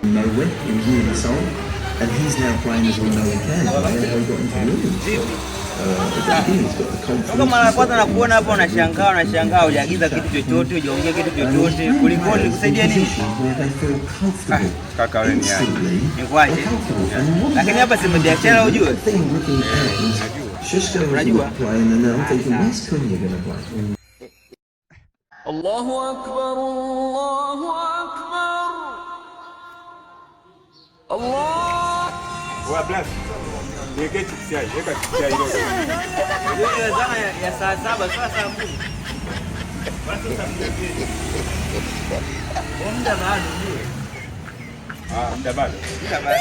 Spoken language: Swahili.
Nowhere, he was near the side, and he's now playing as well no one can. How he got into Williams. At the beginning, he's got the confidence. Toka mara ya kwanza nakuona hapa unashangaa, unashangaa hujaagiza kitu chochote, hujaongea kitu chochote. Kulikoni, nikusaidia nini? Where they feel comfortable. Kaka wewe ni aje? Instantly, Nikwaje? they're comfortable. And what Lakini hapa si biashara ujue. thing looking out is Šeško was Unajua. not playing, and now I'm thinking, where's Cunha going to play? Allahu Akbar, Allahu Akbar. Allah. Wewe bless. Niweke chips yai, weka chips yai ile. Ile zana ya saa 7 sasa saa 10. Wala sio saa 12. Kwa muda bado ujue. Ah, muda bado. Muda bado.